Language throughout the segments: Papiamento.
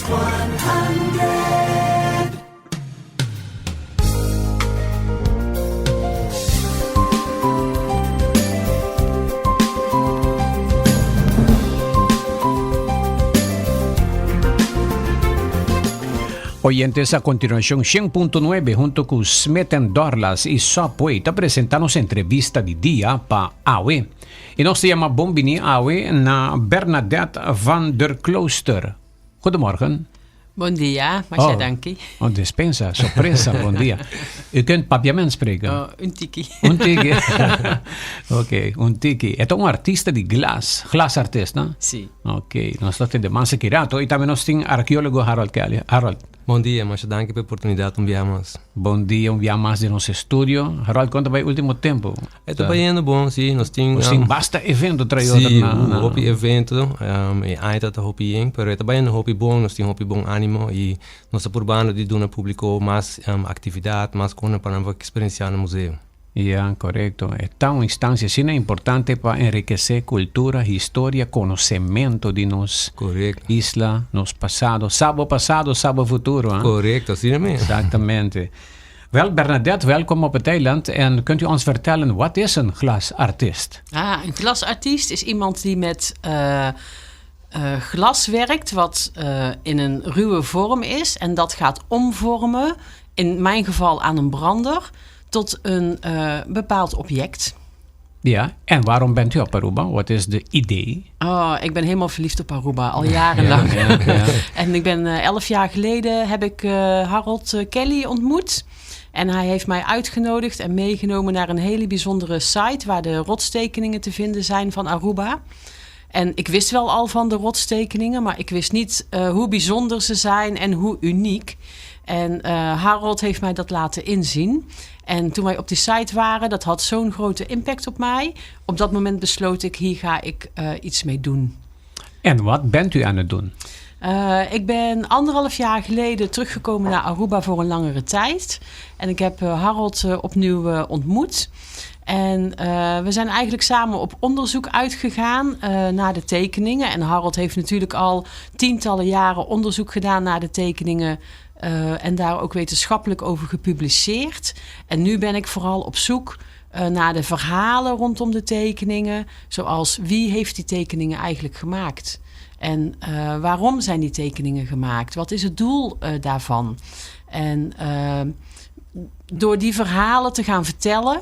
100. Oyentes, a continuación 100.9 junto con Smith Dorlas y Subway ta presenta nos entrevista di dia pa awe. Y nos ta yama bon bini awe na Bernadette van der Klooster. Goedemorgen. Bon dia, masha Oh. danki. Oh, despensa, sorpresa, bon dia. U kunt papiament spreken. Oh, un tiki. Un tiki. Oké, un tiki. E ta un artista di glas, glasartist, no? Si. Oké, nos ta tende mas aki rato. Y tambe nos tin arkeólogo Harold Kelly. Harold. Bon dia, masha danki pa e oportunidat un bia mas. Bon dia, un bia mas den nos estudio. Harold, kon ta bai ultimo tempo? E ta bayendo bon, si. Nos tin... Nos tin basta evento trae otro Si, na, na. hopi evento. E aña ta hopi yen, pero e ta bayendo hopi bon. Nos tin hopi bon animo y nos ta purbando di duna publico mas actividad, mas cosnan pa nan por experiencia na museo. Ya, korekto. E ta un instancia asina importante pa enrikesé kultura, historia, konosementu di nos isla, nos pasado. Sa bo pasado, sa bo futuro, ha? Korekto, asina mes. Exactamente. Wel, Bernadette, welkom op het eiland. En kunt u ons vertellen, wat is een glasartist? Ah, een glasartiest is iemand die met glas werkt, wat in een ruwe vorm is. En dat gaat omvormen, in mijn geval aan een brander, tot een bepaald object. Ja, en waarom bent u op Aruba? Wat is de idee? Oh, ik ben helemaal verliefd op Aruba, al jarenlang. En ik ben 11 jaar geleden heb ik Harold Kelly ontmoet. En hij heeft mij uitgenodigd en meegenomen naar een hele bijzondere site waar de rotstekeningen te vinden zijn van Aruba. En ik wist wel al van de rotstekeningen, maar ik wist niet hoe bijzonder ze zijn en hoe uniek. En Harold heeft mij dat laten inzien. En toen wij op die site waren, dat had zo'n grote impact op mij. Op dat moment besloot ik, hier ga ik iets mee doen. En wat bent u aan het doen? Ik ben anderhalf jaar geleden teruggekomen naar Aruba voor een langere tijd. En ik heb Harold opnieuw ontmoet. En we zijn eigenlijk samen op onderzoek uitgegaan naar de tekeningen. En Harold heeft natuurlijk al tientallen jaren onderzoek gedaan naar de tekeningen en daar ook wetenschappelijk over gepubliceerd. En nu ben ik vooral op zoek naar de verhalen rondom de tekeningen. Zoals: wie heeft die tekeningen eigenlijk gemaakt? En waarom zijn die tekeningen gemaakt? Wat is het doel daarvan? En door die verhalen te gaan vertellen,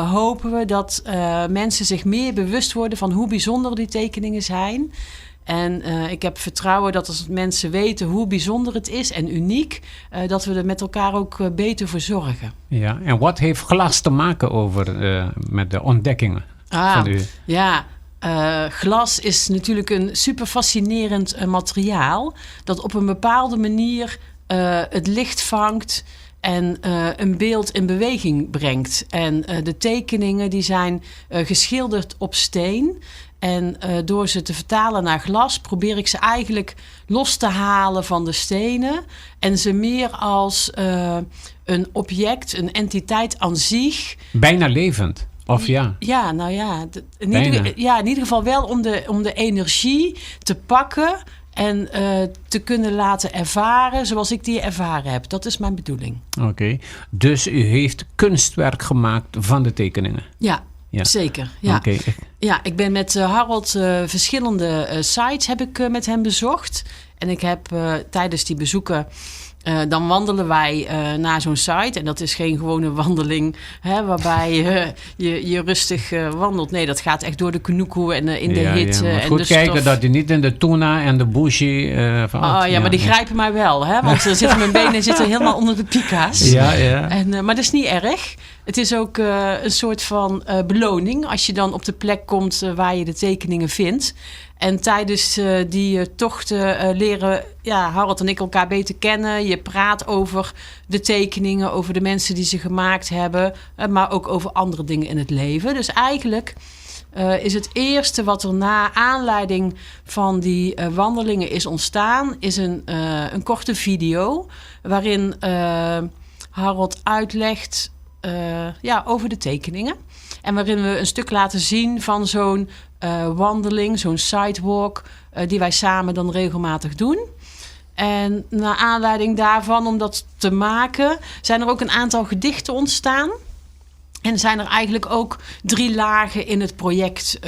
hopen we dat mensen zich meer bewust worden van hoe bijzonder die tekeningen zijn. En ik heb vertrouwen dat als mensen weten hoe bijzonder het is en uniek, dat we er met elkaar ook beter voor zorgen. Ja, en wat heeft glas te maken met de ontdekkingen Ah, van u? Ja, glas is natuurlijk een super fascinerend materiaal dat op een bepaalde manier het licht vangt en een beeld in beweging brengt. En de tekeningen die zijn geschilderd op steen. En door ze te vertalen naar glas, probeer ik ze eigenlijk los te halen van de stenen. En ze meer als een object, een entiteit aan zich. Bijna levend, of ja? Ja, nou ja. Bijna. Ja, in ieder geval wel om de energie te pakken en te kunnen laten ervaren zoals ik die ervaren heb. Dat is mijn bedoeling. Oké, dus u heeft kunstwerk gemaakt van de tekeningen? Ja, zeker. Ja. Ja, ik ben met Harold verschillende sites heb ik met hem bezocht. En ik heb tijdens die bezoeken, dan wandelen wij naar zo'n site. En dat is geen gewone wandeling, hè, waarbij je rustig wandelt. Nee, dat gaat echt door de kunuku en in de hitte Ja, moet en goed de kijken stof. dat je niet in de tuna en de bushi valt. Oh ja, maar die grijpen mij wel, hè? Want dan zitten mijn benen zitten helemaal onder de pika's. En maar dat is niet erg. Het is ook een soort van beloning als je dan op de plek komt waar je de tekeningen vindt. En tijdens die tochten leren, ja, Harold en ik elkaar beter kennen. Je praat over de tekeningen, over de mensen die ze gemaakt hebben, maar ook over andere dingen in het leven. Dus eigenlijk is het eerste wat er na aanleiding van die wandelingen is ontstaan, is een korte video waarin Harold uitlegt, ja, over de tekeningen. En waarin we een stuk laten zien van zo'n wandeling, zo'n sidewalk, die wij samen dan regelmatig doen. En naar aanleiding daarvan, om dat te maken, zijn er ook een aantal gedichten ontstaan. En zijn er eigenlijk ook drie lagen in het project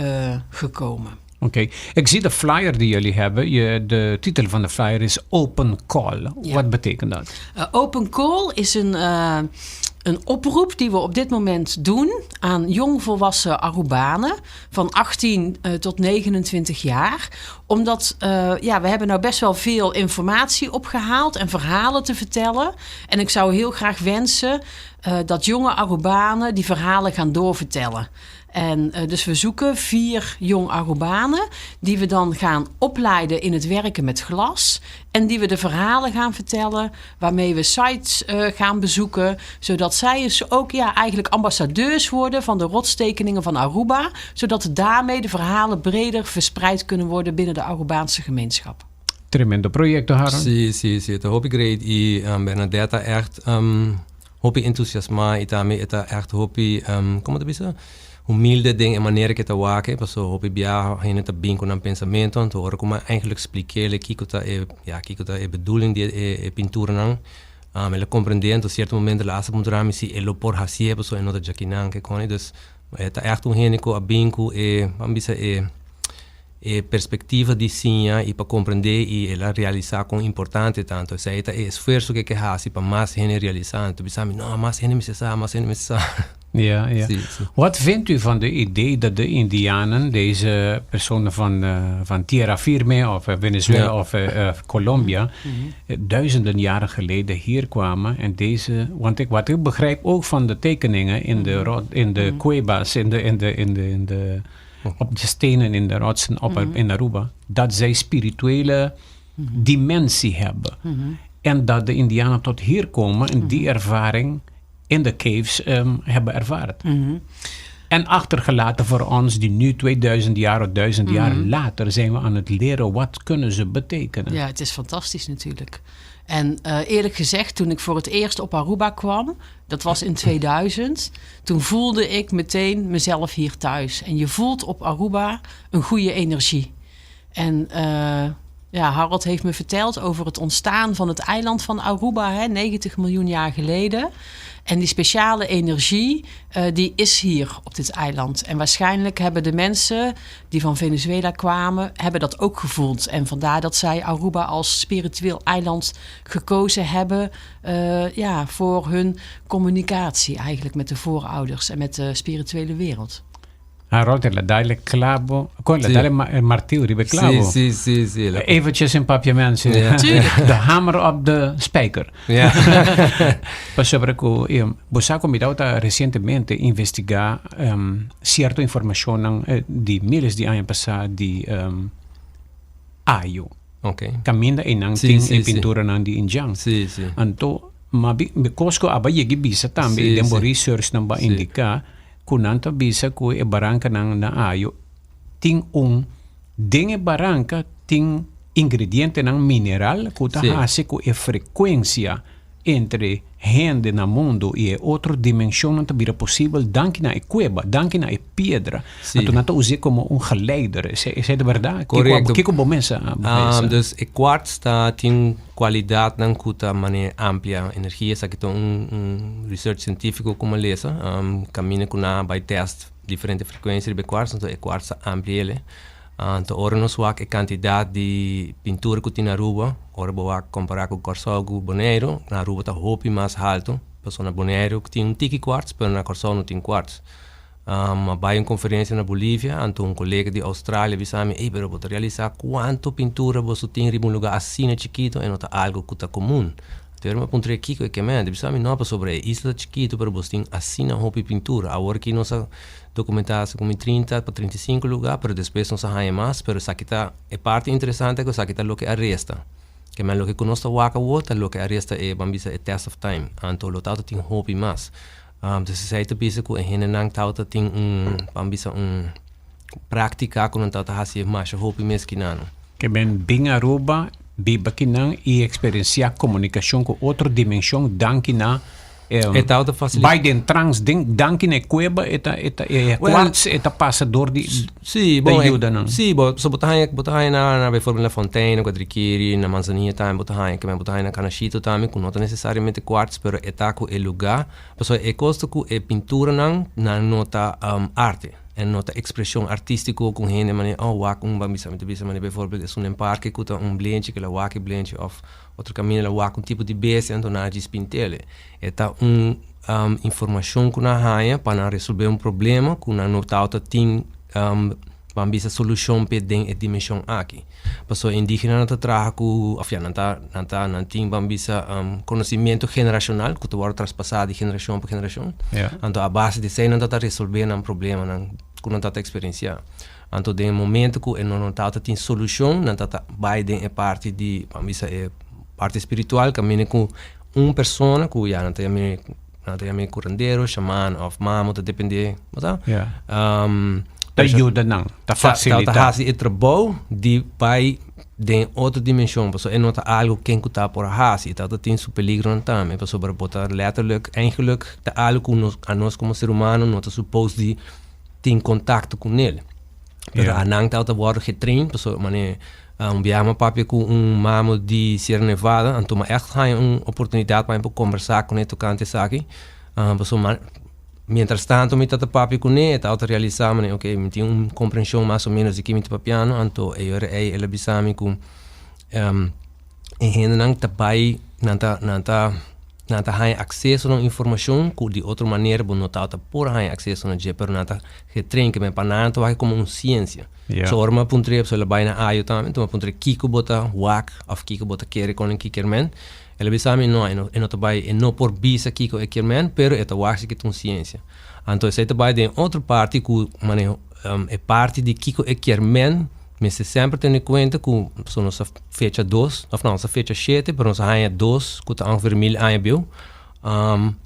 gekomen. Oké, ik zie de flyer die jullie hebben. De titel van de flyer is Open Call. Ja. Wat betekent dat? Open Call is een oproep die we op dit moment doen aan jongvolwassen Arubanen van 18 tot 29 jaar. Omdat ja, we hebben nou best wel veel informatie opgehaald en verhalen te vertellen. En ik zou heel graag wensen dat jonge Arubanen die verhalen gaan doorvertellen. En dus we zoeken vier jong Arubanen die we dan gaan opleiden in het werken met glas. En die we de verhalen gaan vertellen, waarmee we sites gaan bezoeken. Zodat zij dus ook, ja, eigenlijk ambassadeurs worden van de rotstekeningen van Aruba. Zodat daarmee de verhalen breder verspreid kunnen worden binnen de Arubaanse gemeenschap. Tremendo proyecto, Harold. Si, ta hopi great y Bernadette ta echt hopi entusiasma y tambe ta echt hopi, con ta bisa? Humilde den e manera cu e ta wak e, paso hopi biaha hende ta bin cu nan pensamento, anto ora cu mi eigenlijk splik'ele kico ta e, ja, kico ta e bedoeling di e pinturanan, el a comprende, anto cierto momento el a hasta puntra mi si e lo por haci'e paso e no ta djakinan ke coni, dus e ta echt un hende cu a bin cu e, ban bisa, e perspectiva di siña y pa comprende y el a realisa con importante ta, anto esey ta e esfuerzo cu e ke haci pa mas hende realisa, anto bisa mi no, mas hende mester sa, mas hende mester sa. Si. Wat vindt u van de idee dat de Indianen, deze personen van Tierra Firme of Venezuela of Colombia, duizenden jaren geleden hier kwamen en deze, want wat ik begrijp ook van de tekeningen in de cuevas, op de stenen in de rotsen in Aruba, dat zij spirituele dimensie hebben. En dat de Indianen tot hier komen en die ervaring in de caves hebben ervaren. En achtergelaten voor ons, die nu 2000 jaar of 1000 jaar later zijn we aan het leren wat kunnen ze betekenen. Ja, het is fantastisch natuurlijk. En eerlijk gezegd, toen ik voor het eerst op Aruba kwam, dat was in 2000, toen voelde ik meteen mezelf hier thuis. En je voelt op Aruba een goede energie. En ja, Harold heeft me verteld over het ontstaan van het eiland van Aruba, hè, 90 miljoen jaar geleden. En die speciale energie, die is hier op dit eiland. En waarschijnlijk hebben de mensen die van Venezuela kwamen, hebben dat ook gevoeld. En vandaar dat zij Aruba als spiritueel eiland gekozen hebben, ja, voor hun communicatie eigenlijk met de voorouders en met de spirituele wereld. Harold, el a dal e clavo, con el a dal e martiu riba e clavo. Si. Eventjes in Papiaments. Ja. Tuurlijk. De hamer op de spijker. Pasobra cu bo sa cu mi tawata recientemente investiga cierto informacionnan di miles di aña pasa di Ayo. Caminda eynan tin e pinturanan di Indian. Anto, ma bi cos cu aba yegi bisa tambe y den bo researchnan bo a indica cu nan ta bisa cu e barancanan na Ayo tin un den e baranca tin ingredientenan mineral cu ta haci cu e frecuencia entre hende na mundo y e otro dimensionnan ta bira posibel danki na e cueba, danki na e piedra. Anto nan ta us'é como un geleider. Esei ta berdad? Correcto. Kico bo mes a pensa? Dus e kwarts ta tin cualidadnan cu ta manera amplia energia. Esaki ta un research cientifico cu mi a lesa. Caminda cu nan a bay test diferente frecuencia riba e kwarts, anto e kwarts ta amplia ele. Anto ora nos wak e cantidad di pintura cu tin na Aruba, ora bo wak compara cu Corsou cu Boneiru, na Aruba ta hopi mas halto, pasobra na Boneiru tin un tiki kwarts, pero na Corsou no tin kwarts. A bai un conferencia na Bolivia, anto un colega di Australia bisa mi, ey, pero bo ta realisa cuanto pintura boso tin riba un lugar asina chikito e no ta algo cu ta comun. Anto mi a puntra kico e kemen, bisa mi no, pasobra e isla ta chikito pero boso tin asina hopi pintura. Awor aki nos a documenta segun mi 30 pa 35 lugar, pero despues nos a haña mas, pero esaki ta e parti interesante cu esaki ta loke a resta. Kemen loke cu nos ta wak awor ta loke a resta e, ban bisa, e test of time. Anto lo tawata tin hopi mas. Dus esei ta bisa cu e hendenan tawata tin un, ban bisa, un practica cu nan tawata haci masha hopi mes kinan. Kemen bin Aruba, biba kinan y experiencia comunicacion cu otro dimension danki na. E ta ta facilita. Bai den trans den danki na e cueba e ta e ta e quartz e ta pasa door di Sí, ta bon, yuda nan. Sí, bo, so bo ta haña, bo ta haña na, na bijvoorbeeld na Fontein, na Guadriquiri, na Manzanilla tambe bo ta haña, ke men bo ta haña na Canashito tambe, ku no ta necesariamente quartz, pero e ta ku e lugá, pasobra e kos ta ku e pinturanan, nan no ta arte, e no ta ekspreshon artístiko ku hende manera, oh wak un, ban bisa, mi ta bisa manera bijvoorbeeld esun den parke ku ta un blenchi, ke la wak e blenchi òf Otro kaminda la wak un tipo di bestia anto nan a djis pint'el. E ta un informashon ku nan haña pa nan resolvé un problema ku nan no tabata tin ban bisa solushon p'e den e dimenshon aki. Pasobra e indígenanan ta traha ku òf ya nan ta nan ta nan tin ban bisa konosimiento generashonal ku ta wòrdu traspasá di generashon pa generashon. Anto a base di esei nan ta ta resolvé nan problemanan ku nan ta ta eksperensiá. Anto den e momento ku e no no tabata tin solushon, nan tabata bai den e parti di, ban bisa e parti spiritual kaminda ku un persona ku ya nan ta yam'é nan ta yam'é kurandero, shaman òf mamo ta dependé, bo sa? Ta yuda nan, ta fasilitá. Ta hasi e trabou di bai den otro dimenshon, pasobra e no ta algu ken ku ta por a hasi, e tabata tin su peligronan tambe, pasobra bo ta letterlijk eigenlijk ta algu ku nos anos komo ser humano no ta supos di tin contacto cu nel. Pero yeah. Anan tabata wordo getraind, paso mane un biaha mi papia cu un mamo di Sierra Nevada, anto mi echt haña un oportunidad pa mi por conversa cu ne tocante esaki. Paso ma, mientras tanto mi tabata papia cu ne, e tabata realisa mane ok, mi tin un comprension mas o menos di ki mi ta papiando, anto e ora ey el a bisa mi cu e hendenan ta bai, nan ta, nan ta, nan ta haña akseso na un informashon ku di otro manera bo no tabata por haña akseso na dje, pero nan ta getrain ke men pa nan ta wak komo un siensia. So ora mi a puntr'é, pasobra el a bai na ayo tambe, enton mi a puntr'é kiko bo ta wak òf kiko bo ta kere kon e kiker men. El a bisa mi no, e no e no ta bai, e no por bisa kiko e kier men, pero e ta wak si ke ta un siensia. Anto esei ta bai den otro parti ku maneho e parti di kiko e kier men mester semper tene kuenta ku so nos a fecha dos òf no nos a fecha shete pero nos a haña dos ku ta ongeveer mil aña bieu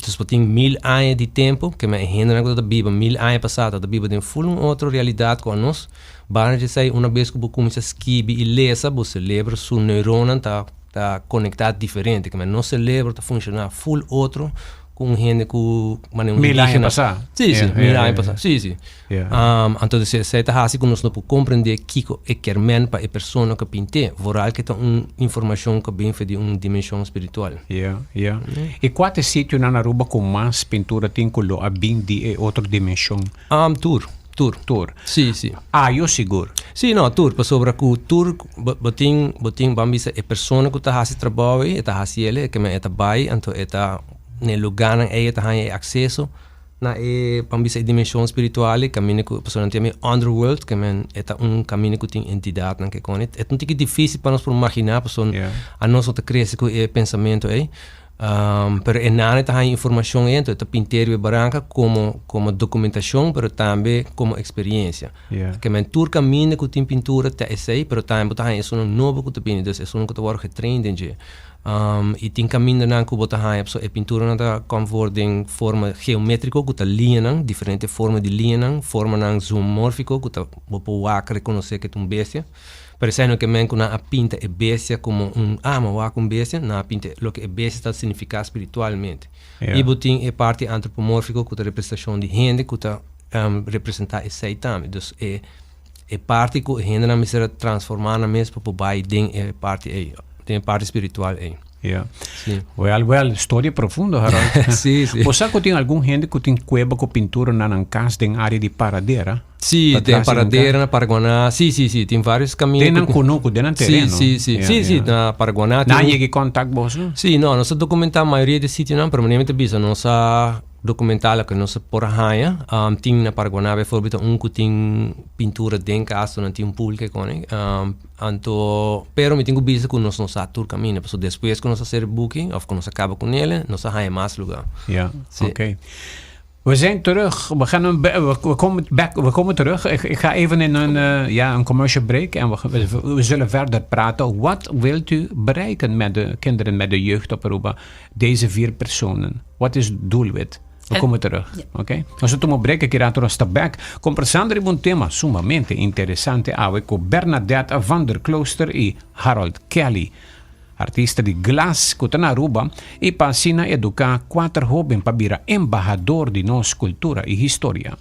dus bo tin mil aña di tempu ke men e hendenan ku ta biba mil aña pasá ta biba den ful un otro realidat ku anos banda di esei una bes ku bo kuminsá skibi i lesa bo selebro su neuronnan ta ta konektá diferente ke men nos selebro ta funshoná ful otro ku un hende ku manera un Mil aña indígena. pasá. Sí, sí, Yeah, mil yeah, aña yeah, pasá. Sí, sí. Yeah. Anto esei ta hasi ku nos no por komprendé kiko e kier men pa e persona ku pint'é, vooral ke ta un informashon ku bin for di un dimenshon spiritual. Yeah, yeah. I kua ta e sitionan na Aruba ku mas pintura tin ku lo a bin di e otro dimenshon? Tur, tur. Tur. Sí, sí. Ayo sigur. Sí, no, tur, pasobra ku tur bo bo tin bo tin ban bisa e persona ku ta hasi trabou ei, e ta hasi el, e ke men e ta bai, anto e ta na e lugánan ei e ta haña e akseso na e ban bisa e dimenshon spiritual ei kaminda ku pasobra nan ta yama e underworld ke men e ta un kaminda ku tin entidatnan ke koni. E ta un tiki difísil pa nos por imaginá pasobra anos no ta krese ku e pensamentu ei. Pero e nana ta haña informashon ei, anto e ta pint'é riba e baranka komo komo dokumentashon, pero tambe komo eksperiensia. Ke men tur kaminda ku tin pintura ta esei, pero tambe bo ta haña esunnan nobo ku ta bini, dus esunnan ku ta wòrdu getrain den dje. I tin kamindanan ku bo ta haña pasobra e pinturanan ta kòm for den forma geométriko ku ta liñanan, diferente forma di liñanan, formanan zoomórfiko ku ta bo por wak rekonosé ke ta un bestia. Pero esei no ke men ku nan a pinta e bestia komo un, ah, mi a wak un bestia, nan a pinta loke e bestia ta signifiká spiritualmente. I bo tin e parti antropomórfiko ku ta representashon di hende ku ta representá esei tambe. Dus e e parti ku e hendenan mester a transformá nan mes pa por bai den e parti ei, den e parti spiritual ei. Ja. Sí. Wel, wel, storia profundo, Harold. Sí, sí. Bo sa ku tin algun hende ku tin kueba ku pintura na nan kas den área di Paradera? Sí, den Paradera, na Paraguaná. Sí, sí, sí. Tin varios kaminda. Den nan kunuku, den nan tereno. Sí, sí, sí. Sí, sí, na Paraguaná. Nan a yega i kontak boso? Sí, no, nos a dokumentá mayoria di sitionan, pero manera mi ta bisa, nos a dokumentá loke nos a por a haña. Tin na Paraguaná bijvoorbeeld un ku tin pintura den kas, nan tin un pool ke kone. Anto, pero mi tin ku bisa ku nos no sa tur kaminda, pasobra despues ku nos a hacer e buki òf ku nos a kaba kunele, nos a haña mas lugá. Ja, oké. We zijn terug. We, gaan een, we, komen back, we komen terug. Ik, ik ga even in een, uh, ja, een commercial break en we, we, zullen verder praten. Wat wilt u bereiken met de kinderen, met de jeugd op Aruba? Deze vier personen. Wat is het doelwit? We komen terug. Ja. Oké? Okay? Nos a tuma break aki rato nos ta back. Kombersando riba un tema sumamente interesante awe ku Bernadette van der Klooster i Harold Kelly. artista di glas ku ta na Aruba i pa asina eduká kuater hóben pa bira embahador di nos kultura i historia.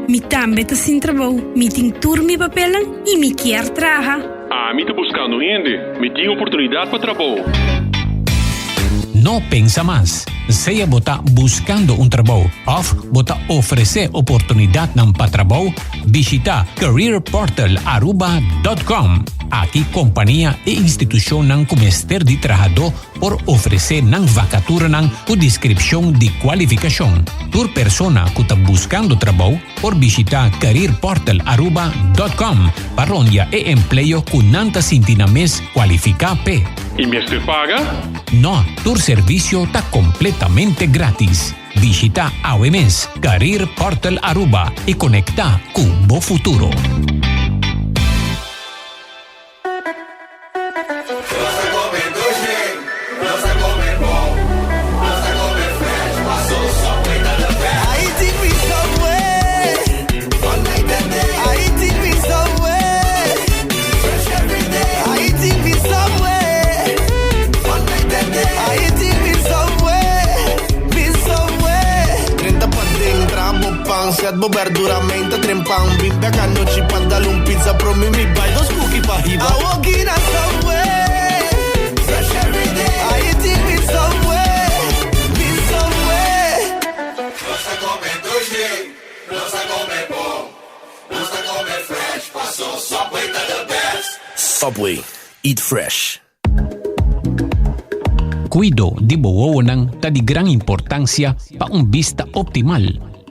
Mi tambe ta sin trabou, mi tin tur mi papelnan i mi kier traha. Ami ta buskando hende, mi tin oportunidat pa trabou. No pensa mas! Sea bo ta buskando un trabou òf bo ta ofresé oportunidatnan pa trabou, bishitá careerportalaruba.com. Aki kompania i institushonnan ku mester di trahadó por ofresé nan vakaturanan ku deskripshon di kualifikashon. Tur persona ku ta buskando trabou por bishitá careerportalaruba.com pa rondia e empleo ku nan ta sinti nan mes kualifiká p'e. I mester paga? No, tur servisio ta kompletamente grátis. Bishitá awe mes Career Portal Aruba i konektá ku bo futuro. Subway, eat fresh. Kuido di bo wowonan ta di gran importansia pa un bista optimal.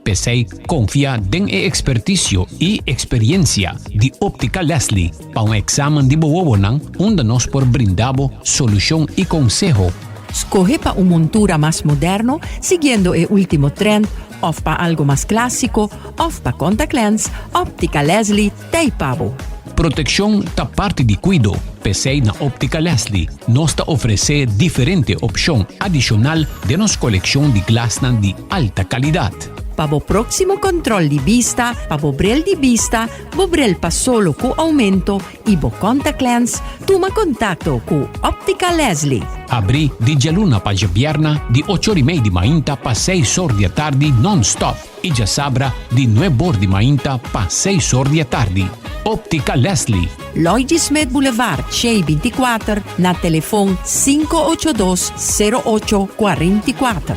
P'esei konfia den e ekspertisio i eksperiensia di Optica Leslie pa un eksamen di bo wowonan unda nos por brinda bo solushon i konseho. Skohe pa un montura mas moderno siguiendo e ultimo trend of pa algo mas clásico of pa contact lens, Optica Leslie t'ei pa bo. Protekshon ta parti di kuido, p'esei na Optica Leslie nos ta ofresé diferente opshon adishonal den nos kolekshon di glasnan di alta kalidat. Pa bo próksimo kòntròl di bista, pa bo bril di bista, bo bril pa solo ku oumento i bo contact lens, tuma kontakto ku Optica Leslie. Abrí di djaluna pa djabièrna di ocho or i mei di mainta pa seis or di atardi nòn-stòp i djasabra di nuebe or di mainta pa seis or di atardi. Optica Leslie. Lloyd G. Smith Boulevard, Shei 24, na telefon 582 08 44.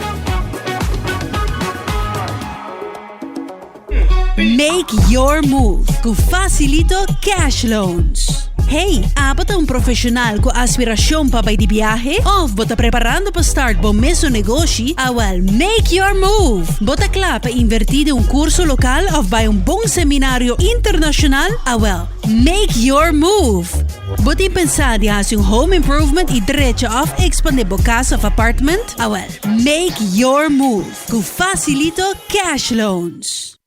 Make your move ku Facilito Cash Loans. Hey, abo ta un profesional ku aspirashon pa bai di biahe? Of bo ta preparando pa start bo mesun negoshi? Awel, make your move! Bo ta kla pa invertí den un kurso lokal of bai un bon seminario internashonal? Awel, make your move! Bo tin pensá di hasi un home improvement i drecha of ekspandé bo kas of apartment? Awel, make your move! Ku Facilito Cash Loans.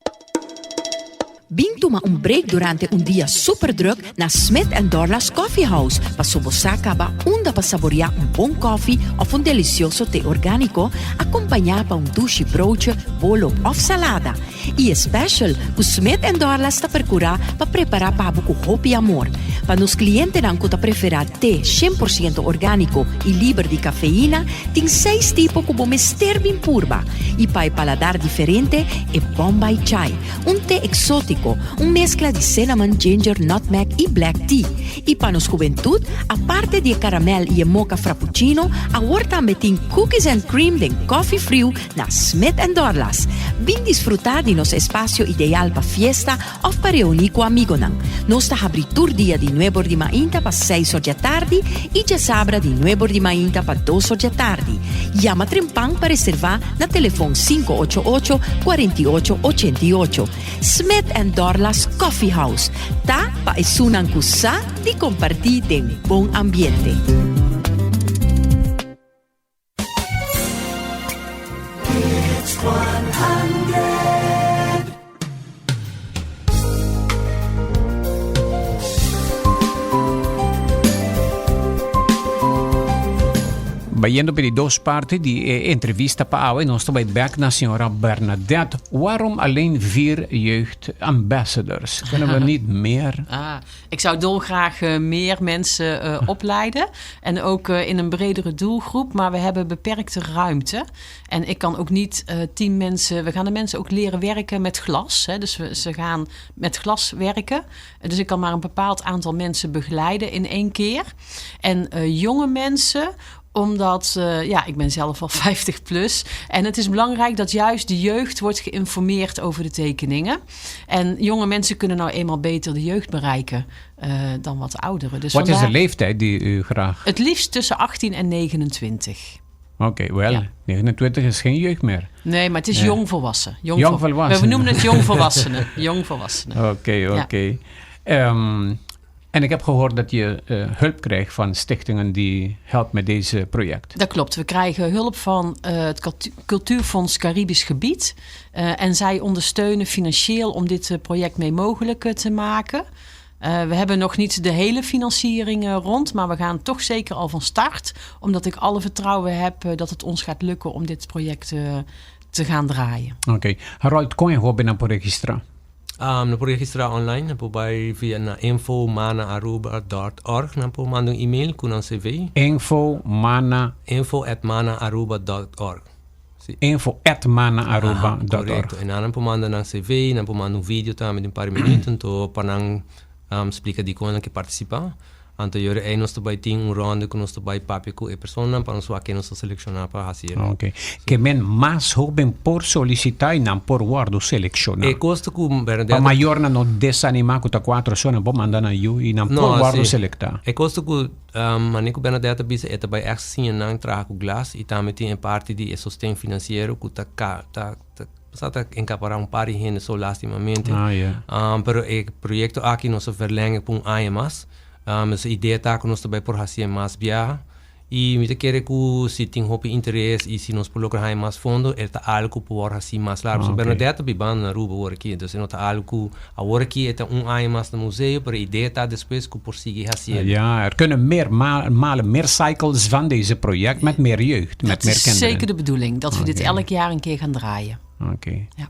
Bin tuma un break durante un dia super druk na Smith and Dorlas Coffee House paso bo sa caba unda pa saborea un bon koffie of un delicioso te organico acompaña pa un dushi broodje, bolo of salada. Y e special cu Smith and Dorlas ta percura pa prepara pa bo cu hopi amor. Pa nos clientenan cu ta prefera te 100% organico y liber di cafeína, tin seis tipo cu bo mester bin purba. Y pa e paladar diferente, e Bombay Chai, un te exotico, un mezcla di cinnamon, ginger, nutmeg y black tea. Y pa nos hubentud, aparte di e caramel y e mocha frappuccino, awor tambe tin cookies and cream den coffee friu na Smith and Dorlas. Bin disfruta di nos espacio ideal pa fiesta of pa reuni cu amigonan. Nos ta habri tur dia di nuebe or di mainta pa seis or di atardi y djasabra di nuebe or di mainta pa dos or di atardi. Yama trempan pa reserva na telefon 588 48 88. Smith and Dorlas Coffee House ta pa esunnan cu sa di comparti den bon ambiente. Bayendo pa di dos parti di e entrevista pa awe, nos ta bay bek na señora Bernadette. Waarom alleen vier jeugd ambassadors? Kunnen we niet meer? Ah, ik zou dolgraag meer mensen opleiden. En ook in een bredere doelgroep. Maar we hebben beperkte ruimte. En ik kan ook niet 10 mensen... We gaan de mensen ook leren werken met glas. Hè? Dus ze gaan met glas werken. Dus ik kan maar een bepaald aantal mensen begeleiden in één keer. En jonge mensen... Omdat, ja, ik ben zelf al 50 plus. En het is belangrijk dat juist de jeugd wordt geïnformeerd over de tekeningen. En jonge mensen kunnen nou eenmaal beter de jeugd bereiken dan wat ouderen. Dus Wat is de vandaar leeftijd die u graag... Het liefst tussen 18 en 29. Oké, wel, 29 is geen jeugd meer. Nee, maar het is jong volwassen. Jong, Jong volwassen. We noemen het jong volwassenen. Jong volwassenen. Oké. En ik heb gehoord dat je hulp krijgt van stichtingen die helpen met deze project. Dat klopt. We krijgen hulp van het Cultuurfonds Caribisch Gebied. En zij ondersteunen financieel om dit project mee mogelijk te maken. We hebben nog niet de hele financiering rond, maar we gaan toch zeker al van start. Omdat ik alle vertrouwen heb dat het ons gaat lukken om dit project te gaan draaien. Oké. Harold, kon je hoben por registrá? Nan por registrá online, nan por bai via na info.manaaruba.org, nan por manda un e-mail ku nan CV. Info mana info@manaaruba.org. Si. info@manaaruba.org. Korekto. I nan por manda nan CV, nan por manda un video tambe di un par di minüt, anto pa nan splika dikon nan ke partisipá. Anto yora ei nos ta bai tin un ronde ku nos ta bai papia ku e personanan pa nos wak ken nos ta selekshoná pa hasi e. Oké. Ke men mas hóben por solisitá i nan por wòrdu selekshoná. E kos ta ku Bernadette. Pa mayornan no desanimá ku ta kuatro so nan por manda nan yu i nan por wòrdu selektá. E kos ta ku manera ku Bernadette a bisa e ta bai ègt siña nan traha ku glas i tambe tin e parti di e sosten finansiero ku ta ta ta sa ta enkapará un par di hende so lastimamente. Pero e proyekto aki nos a verlenge pa un aña mas. Nos idea ta ku nos ta bai por hasié mas biaha i mi ta kere ku si tin hopi interes i si nos por logra haña mas fondo e ta algu ku por wòrdu hasí mas largu. So Bernadette ta bibando na Aruba awor aki, entonces e no ta algu ku awor aki e ta un aña mas na museo pero e idea ta despues ku por sigui hasié. Ja, er kunnen meer malen, meer cycles van deze project met meer jeugd, met Dat meer is kinderen. zeker de bedoeling, dat we dit elk jaar een keer gaan draaien. Oké. Ja.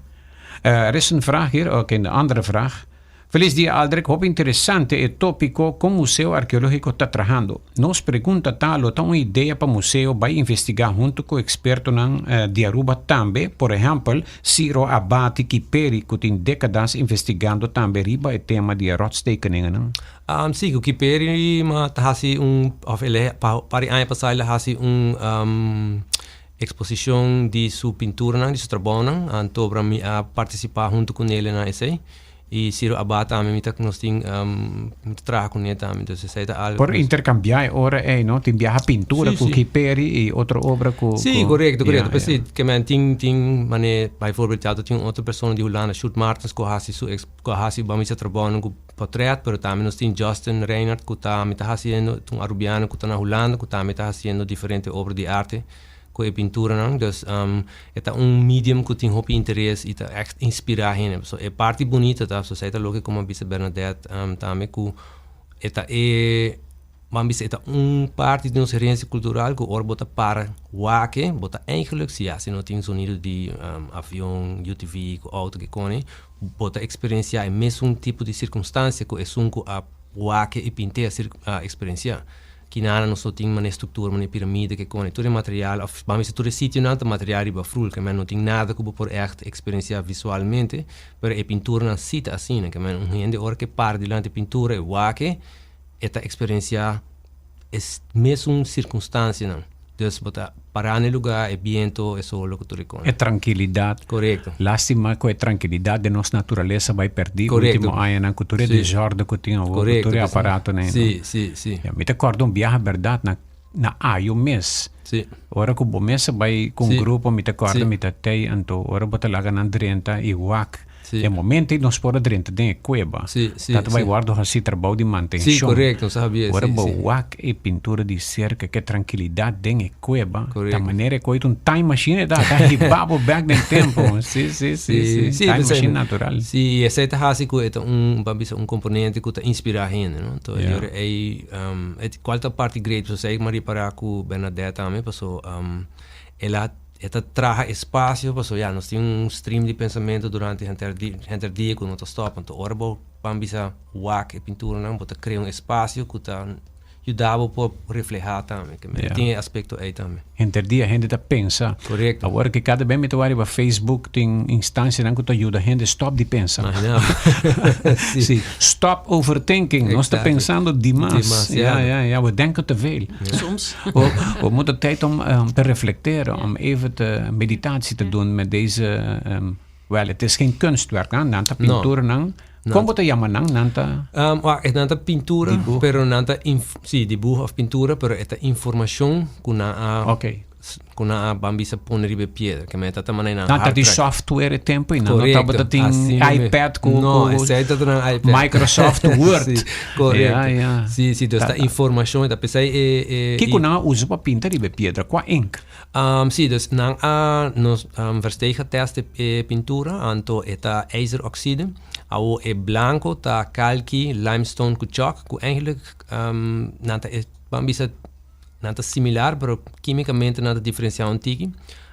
Er is een vraag hier, ook een andere vraag. Felis dia Aldrich, hopi interesante e tópiko kon Museo Arkeológiko ta trahando. Nos pregunta ta lo ta un idea pa museo bai investigá huntu ku ekspertonan di Aruba tambe, por ehèmpel Ciro Abati Kiperi ku tin dékadas investigando tambe riba e tema di e rotstekeningennan. Sí, ku Kiperi ma ta hasi un, òf el a par di aña pasá el a hasi un eksposishon di su pinturanan, di su trabounan, anto mi a partisipá huntu ku nele na esei. I Ciro Abad tambe mi ta nos tin mi ta traha kuné tambe, entonces esei ta algo. Por interkambiá e ora ei, no? Tin biaha pintura ku Kiperi i otro obra ku. Sí, korekto, korekto. P'esei ke men tin tin manera bijvoorbeeld ya tin otro persona di Hulanda, Sjoerd Martens ku a hasi su ku a hasi bami sa trabounan ku portret, pero tambe nos tin Justin Reinhard ku tambe ta hasiendo, ta un arubiano ku ta na Hulanda ku tambe ta hasiendo diferente obra di arte ku e pinturanan. Dus e ta un medium ku tin hopi interes i ta ègt inspirá hende. So e parti bunita ta, so esei ta loke ku mi a bisa Bernadette tambe ku e ta e, bo a bisa e ta un parti di nos herensia kultural ku ora bo ta para wak e, bo ta eigenlijk, si ya si no tin sonido di avion, UTV ku outo ke kone, bo ta eksperensiá e mesun tipo di sirkunstansia ku esun ku a wak e i pint'é a eksperensiá. Kinana nos no tin manera struktura, manera piramide ke kone. Tur e material, òf ban bisa tur e sitionan ta material riba frul, ke men no tin nada ku bo por ègt eksperensiá visualmente, pero e pinturanan si ta asina, ke men un hende ora ke para dilanti e pintura e wak e, e ta eksperensiá e mesun sirkunstansianan. Dus bo ta pará na e lugá, e biento, e solo ku tur e kos. E trankilidat. Korekto. Lástima ku e trankilidat den nos naturalesa bai pèrdí último añanan ku tur e desòrde ku tin awor, ku tur e aparatonan. Sí, sí, sí. Ya, mi ta kòrda un biaha bèrdat na na Ayo mes. Sí. Ora ku bo mes a bai ku un grupo mi ta kòrda mi ta tei anto ora bo ta laga nan drenta i wak. E momento ei nos por a drenta den e cueba. Ta ta bai wordo haci trabou di mantencion. Sí, correcto, nos a habia, Ora sí, bo sí. wak e pintura di cerca cu e tranquilidad den e cueba, ta Correcto. manera e coy ta un time machine ta, ta hiba bo bek den tempo. Sí, sí, sí, sí. Sí, Time pensei- machine natural. Sí, y esey ta haci cu e ta un, ban bisa, un componente cu ta inspira hende, no? Entonces, Ja. yo ey, e cual ta parti great, pasobra esey mi a ripara cu Bernadette tambe, paso, el a E ta traha espacio paso ya nos tin un stream di pensamento durante henter di henter dia cu no ta stop anto ora bo ban bisa wak e pinturanan bo ta crea un espacio cu ta yuda bo por refleha tambe ke men tin e aspecto ey tambe. Henter dia hende ta pensa. Correcto. Awor ke kada ben mi ta wak riba Facebook tin instancianan cu ta yuda hende stop di pensa. Imagina bo. Si. Si. Stop overthinking. Nos ta Exactly. pensando dimas. Dimas, Ja, ja. ja, ja. We denken te veel. Soms. We moeten tijd om te reflecteren, om even te meditatie te doen met deze, wel, het is geen kunstwerk, hè? Nan ta No. pinturanan. Kon bo ta yama nan? Nan ta Wak, e nan ta pintura, Dibuho. pero nan ta inf-, sí, dibuho of pintura, pero e ta informacion cu nan a Oké. Ku nan a ban bisa pone riba e piedra, ke men ta ta manera nan Nan ta hard di track. software e tempo i nan no Correcto, tabata tin asina mi. iPad ku No, ku esei ta nan iPad. Microsoft Word. Sí, correcto. Ja, ja. Sí, sí, dus ta informashon, ta p'esei e e Kiko nan a usa pa pinta riba e piedra? Kua ink? Sí, dus nan a nos Versteeg a test e e pintura, anto e ta ijzeroxide. Awo e blanko ta kalki, limestone ku chalk, ku eigenlijk nan ta e ban bisa Nan ta similar, pero kimikamente nan ta diferensiá un tiki.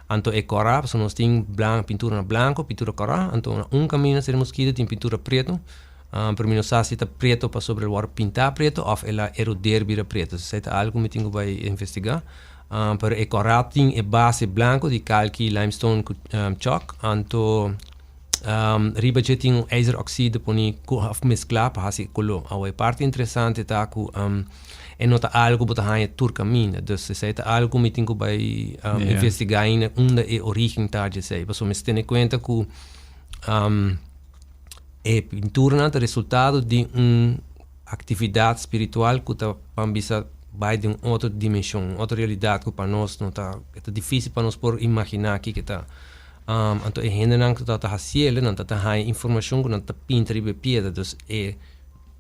Anto e kòrá, pasobra nos tin blan, pintura na blanko, pintura kòrá, anto na un kaminda Seri Moskito tin pintura preto, pero mi no sa si ta preto pasobra el wòrdu pintá preto òf el a eroder bira preto. Esei ta algu mi tin ku bai investigá. Pero e kòrá tin e base blanko di kalki, limestone ku chalk, anto riba dje tin un ijzeroxide poni ku òf mesklá pa hasi e koló. Awo e parti interesante ta ku e no ta algu ku bo ta haña tur kaminda. Dus esei ta algu ku mi tin ku bai investigá ainda unda e orígen ta dje esei. Pasobra mester tene kuenta ku e pinturanan ta resultado di un aktividat spiritual ku ta ban bisa bai den un otro dimenshon, un otro realidat ku pa nos no ta, e ta difísil pa nos por imaginá kiko ta. Anto e hendenan ku ta ta hasiel, nan ta ta haña informashon ku nan ta pinta riba e piedra. Dus e,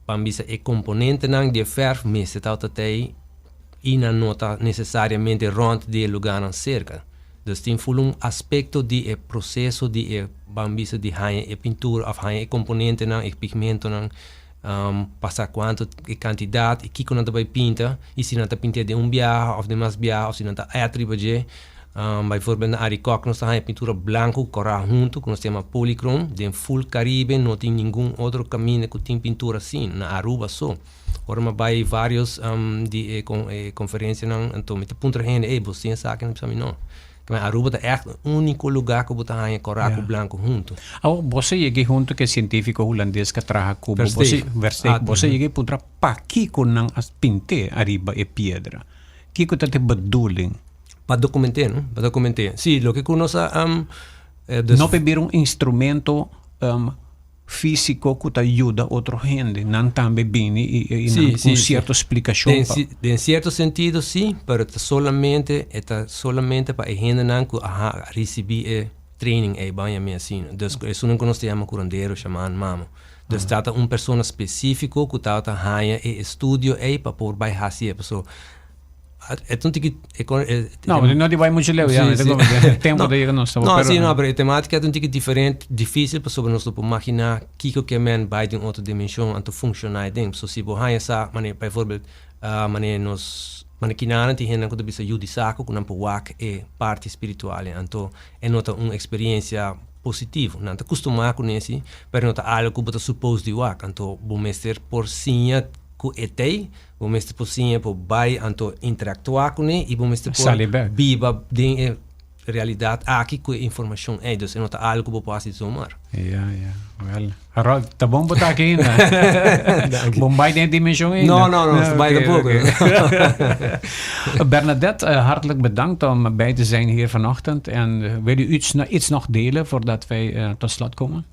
ban bisa e komponentenan di e fèrf mester tabata t'ei i nan no ta nesesariamente rònt di e lugánan serka. Dus tin ful un aspekto di e proseso di e, ban bisa di haña e pintura òf haña e komponentenan, e pigmentonan, pa sa kuantu e kantidat i kiko nan ta bai pinta i si nan ta pint'é den un biaha òf den mas biaha òf si nan ta èt riba dje. Bijvoorbeeld na Arikok nos ta haña pintura blanku ku kòrá huntu ku nos ta yama polychrome. Den ful Karibe no tin ningun otro kaminda ku tin pintura asina, na Aruba so. Ora mi a bai varios di e konferensianan anto mi ta puntra hende, ey bo tin esaki? Nan bisa mi no. Kende Aruba ta ègt e úniko lugá ku bo ta haña kòrá ku blanku huntu. Awor, bo sa yega huntu ku e sientífiko hulandes ku a traha ku bo. Versteeg. Versteeg. Bo sa yega i puntra pakiko nan a pint'é ariba e piedra. Kiko ta e bedoeling? Pa dokument'é, no? Pa dokument'é. Sí, loke ku nos a dus. No p'e bira un instrumento físiko ku ta yuda otro hende, nan tambe bini i nan ku un sierto splikashon pa. Den sierto sentido sí, pero ta solamente e ta solamente pa e hendenan ku a risibí e training ei, ban yam'é asina. Dus esunnan ku nos ta yama kurandero, shaman, mamo. Dus ta ta un persona spesífiko ku tabata haña e estudio ei pa por bai hasi e. Pasobra E ta un tiki e con e No, no di bai mucho leu ya, Sí, sí. tempo No, ta yega nos No, pero sí, no, pero e tematica ta un tiki diferente, difícil pasobra nos no por maginá kiko ke men bai den otro dimension anto funciona e den. So si bo haña sa, mane, bijvoorbeeld, mane nos, mane kinanan tin hendenan ku ta bisa yu di saco ku nan por wak e parti spiritual anto e no ta un experiencia positivo. Nan ta kustumá kuné si, pero no ta algo ku bo ta supose di wak. Anto bo mester por siña ku e t'ei. Bo mester por siña por bai anto interactua kuné i bo mester por Sali bek. biba den e realidat aki ku e informashon ei. Dus e no ta algu ku bo por hasi zomaar. Ja, ja. Wel, Harold, ta bon bo ta aki ainda. Danki. Bon bai den e dimension ainda. No, no, no, bai Oké, tampoco. oké. Bernadette, hartelijk bedankt om bij te zijn hier vanochtend. En wil u iets, iets nog delen voordat wij tot slot komen?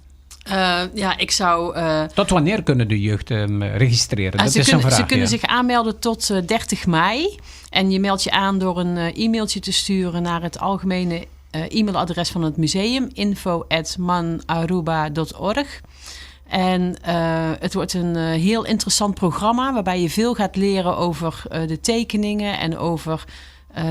Ja, ik zou, Tot wanneer kunnen de jeugd registreren? Dat ze is een kunnen, vraag, ze kunnen ja. zich aanmelden tot 30 mei. En je meldt je aan door een e-mailtje te sturen naar het algemene e-mailadres van het museum, info@manaruba.org. En het wordt een heel interessant programma waarbij je veel gaat leren over de tekeningen en over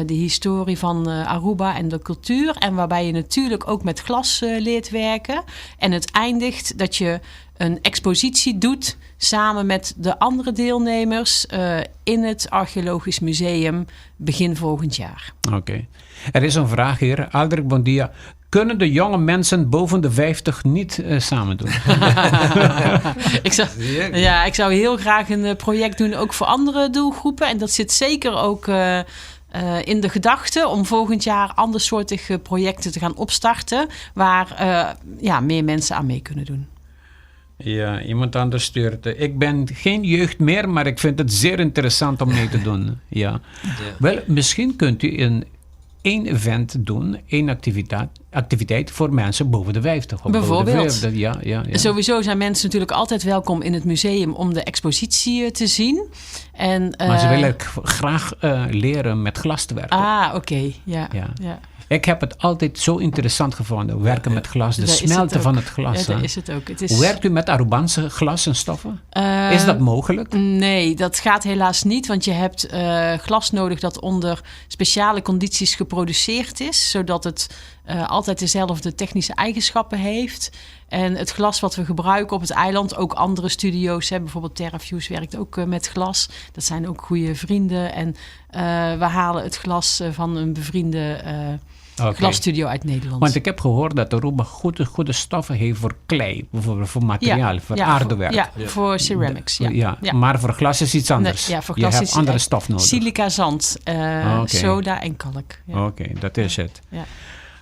de historie van Aruba en de cultuur. En waarbij je natuurlijk ook met glas leert werken. En het eindigt dat je een expositie doet samen met de andere deelnemers in het Archeologisch Museum begin volgend jaar. Oké. Er is een vraag hier. Aldrik, bon dia. Kunnen de jonge mensen boven de 50 niet samen doen? Ja, ik zou heel graag een project doen, ook voor andere doelgroepen. En dat zit zeker ook in de gedachte om volgend jaar andersoortige projecten te gaan opstarten, waar ja, meer mensen aan mee kunnen doen. Ja, iemand anders stuurt: "Ik ben geen jeugd meer, maar ik vind het zeer interessant om mee te doen." Ja. Wel, misschien kunt u een één event doen, één activiteit voor mensen boven de 50. Of Bijvoorbeeld. boven de 50. Ja. Sowieso zijn mensen natuurlijk altijd welkom in het museum om de expositie te zien. En, Maar ze willen graag leren met glas te werken. Ah, oké. Ja. Ja. Ik heb het altijd zo interessant gevonden, werken met glas, de Dat is het smelten ook. van het glas. Ja, dat hè. is het ook. Het is, Werkt u met Arubaanse glas en stoffen? Is dat mogelijk? Nee, dat gaat helaas niet. Want je hebt glas nodig dat onder speciale condities geproduceerd is. Zodat het altijd dezelfde technische eigenschappen heeft. En het glas wat we gebruiken op het eiland, ook andere studio's, hè, bijvoorbeeld TerraFuse werkt ook met glas. Dat zijn ook goede vrienden. En we halen het glas van een bevriende glasstudio uit Nederland. Want ik heb gehoord dat Aruba goede stoffen heeft voor klei, bijvoorbeeld voor materiaal, voor aardewerk. Ja, voor ceramics. Ja. Ja, maar voor glas is iets anders. Nee, ja, voor Je glas hebt is andere stof nodig. Silica zand, soda en kalk. Ja. Oké, dat is het. Ja.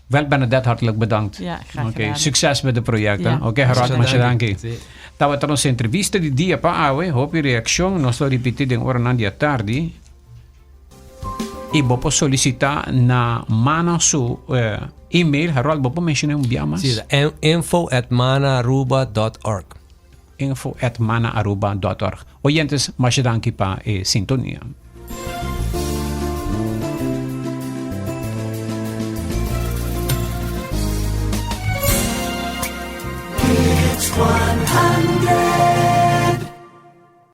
Wel, Bernadette, hartelijk bedankt. Ja, graag Oké, gedaan. succes met het project. Ja. Oké, okay, Harold, Masha masha danki. Si. Tabata nos entrevista di dia pa awe, hopi reaccion, nos lo ripeti den ora di tardi. Y bo por solicita na Mana su e-mail, Harold, bo por menciona un bia mas? Si, info@manaaruba.org. info@manaaruba.org. Oyentes, masha danki pa e sintonia. 100.